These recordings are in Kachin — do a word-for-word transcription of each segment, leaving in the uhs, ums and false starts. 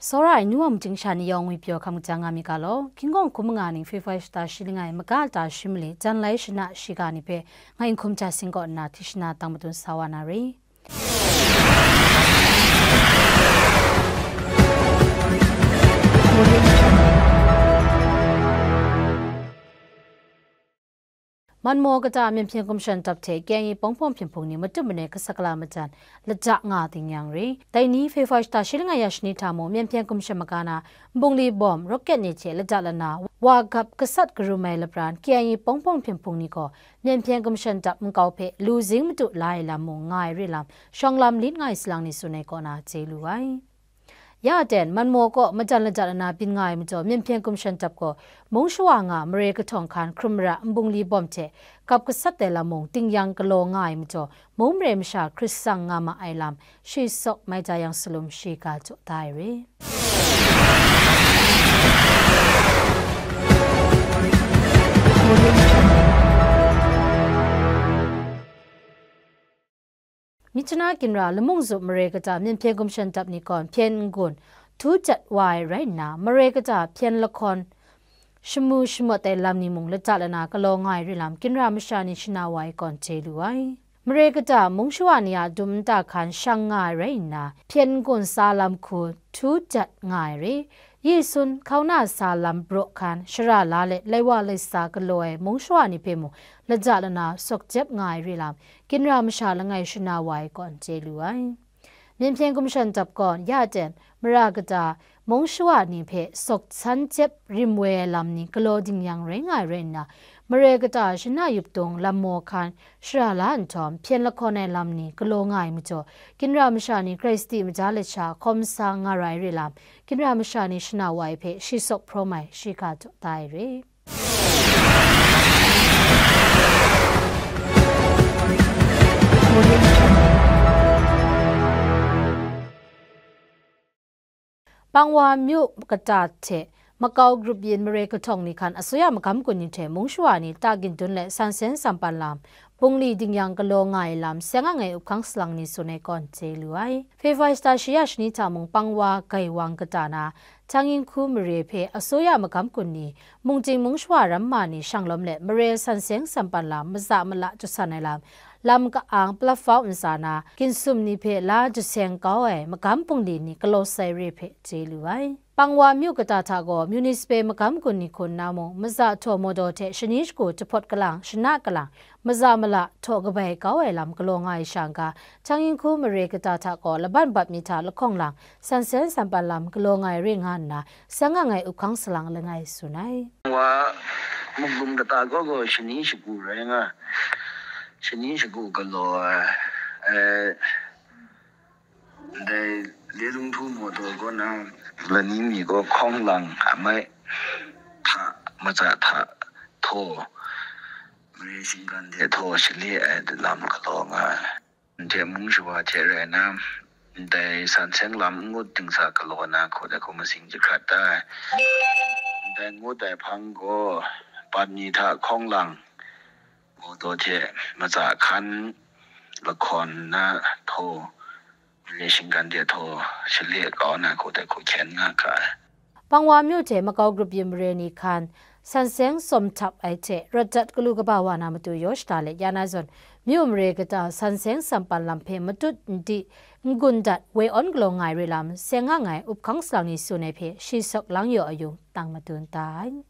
Tsawra ai nu wa majing sha ni yawng ngwi pyaw hkam kaja nga mi ga law, Gingaw hkum nga ning February shata shi langai maga lata shi mali, jan lai shana shiga ni hpe ngai Nhkum Hta Sing kaw nna Tishna tang madun sa wa na re. Manmaw kata Myen Hpyen Gumshan Dap hte K I A Pawng Pawng Hpyen Hpung ni matut manoi hkasakla majan lata nga ding yang re. Dai ni February shata shi langai ya shani hta mung Myen Hpyen Gumshan maga na nbungli bawm, rocket ni hte lata lana wa gap gasat karum ai lapran K I A Pawng Pawng Hpyen Hpung ni gaw Myen Hpyen Gumshan Dap nkau hpe lu zing madu la ai lam mung nga ai re lam, shawng lam lit nga ai salang ni tsun ai kaw na chye lu ai. Ya aten, Manmaw kaw majan lata lana byin nga ai majaw, Myen Hpyen Gumshan Dap gaw mung shawa nga mare kahtawng hkan hkrum mara nbungli bawm hte gap gasat ai lam mung ding yang galaw nga ai majaw, mung mare masha hkrit tsang nga ma ai lam, shi sawk mai ja yang salum shiga jaw da ai re. Myitkyina ginra Lamung Zup mare kata Myen Hpyen Gumshan Dap ni gaw hpyen n-gun htu jat wa ai rai nna, mare kata hpyen lahkawn shamu shamawt ai lam ni mung lata lana galaw nga ai re lam, ginra masha ni shana wa ai kaw n chye lu ai. Mare kata mung shawa ni a dum nta hkan shang nga ai rai nna, hpyen n-gun tsa lam hku htu jat nga ai re, yi sun, hkauna sa lam braw hkan, shara la let, laiwa laisa galaw ai mung shawa ni hpe mung lata lana sawk jep nga ai re lam, ginra masha langai shana wa ai kaw n chye lu ai. Myen Hpyen Gumshan Dap gaw ya aten, mara kata mung shawa ni hpe sawk san jep rim woi ai lam ni galaw ding yang rai nga ai rai nna, mare kata shana yup tung lam maw hkan shara la nhtawm, hpyen lahkawn ai lam ni galaw nga ai majaw, ginra masha ni grai sadi maja lasha hkawm sa nga ra ai re lam, ginra masha ni shana wa ai hpe shi sawk hprawm ai shiga jaw da ai re. Pangwa myu kata hte makau grup yin mare kahtawng ni hkan asuya magam kun ni hte mung shawa ni ta gindun let san seng sampan lam, bungli ding yang galaw nga ai lam, seng ang ai up hkang salang ni tsun ai kaw n chye lu ai. February shata shi ya shani hta mung Pangwa Gaiwang kata na, Htang Yin Hku mare hpe asuya magam kun ni, mungting mung shawa ramma ni shang lawm let, mare san seng sampan lam, maza mala jasan ai lam, lam ka-ang, platform ntsa na, ginsum ni hpe la jaseng kau ai magam bungli ni galaw sai re hpe chye lu ai. Pangwa myu kata hta gaw, municipal magam kun ni hku nna mung, maza htaw mawdaw hte shani shagu jahpawt kalang, shana kalang, maza mala htaw kabai kau ai lam galaw nga ai sha n-ga, Htang Yin Hku mare kata hta gaw laban bat mi hta lahkawng lang, san seng sampan lam galaw nga ai re nga nna, seng ang ai up hkang salang langai tsun ai. Wa, mukdum kata gaw gaw shani shagu rai nga, shani shagu galaw ai, eh, Ndai Lelung Htu mawdaw kaw na, lani mi gaw hkawng lang a mai hta, matsa hta htaw, mare shinggan de htaw shale ai lam galaw nga ai. Ndai mung shawa hte rai na, ndai san seng lam n ngut dingsa galaw na hku dai hku masing jahkrat da ai. Ndai ngut ai hpang gaw, bat ni hta hkawng lang, mawdaw hte matsa hkan lahkawn na htaw, mare shinggan de htaw shale kau na hku dai hku hkyen nga ga ai. Pangwa myu hte makau grup yin mare ni hkan san seng tsawm htap ai hte rat dat galu kaba wa na matu yaw shada let ya na zawn, myu mare kata san seng sampan lam hpe matut n di, n gun dat, woi awn galaw nga ai re lam, seng ang ai up hkang salang ni tsun ai hpe shi sawk lang yaw ayung tang madun ta ai.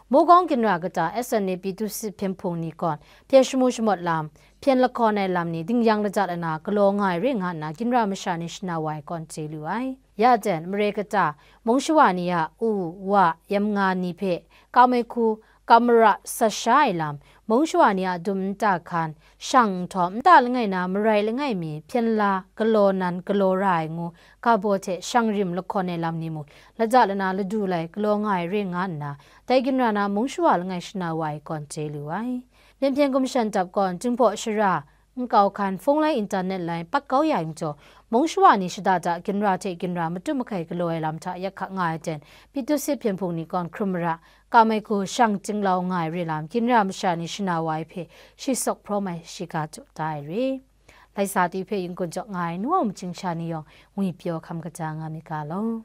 Mogaung ginra kata S N A P tu sit hpyen hpung ni gaw, hpyen shamu shamawt lam, hpyen lahkawn ai lam ni ding yang lata lana galaw nga ai re nga nna, ginra masha ni shana wa ai kaw n chye lu ai. Ya jen, mare kata, mung shawa ni a u, wa, yam nga ni hpe, kam ai hku, kam mara sat sha ai lam, mung shawa ni a dum nta hkan, shang nhtawm, nta langai na marai langai mi, hpyen la, galaw nan, galaw ra ai ngu, ga baw hte shang rim lahkawn ai lam ni mung, lata lana ladu lai galaw nga ai re nga nna, dai ginra na mung shawa langai shana wa ai kaw n chye lu ai. Myen hpyen gumshan dap gaw, Jinghpaw shara, nkau hkan, hpung lai, internet lai, pat kau ya ai majaw, mung shawa ni shada da ginra hte ginra matu mahkai galaw ai lam hta yak hka nga ai ten, Pyi Tusit hpyen hpung ni kawn hkrum mara, kam ai hku shang chyinglau nga ai re lam, ginra masha ni shana wa ai hpe shi sawk hprawm ai shiga jaw da ai re. Laisa tu hpe yin kun jaw nga ai nu wa machying sha ni yawng ngwi pyaw hkam kata nga mi ga law.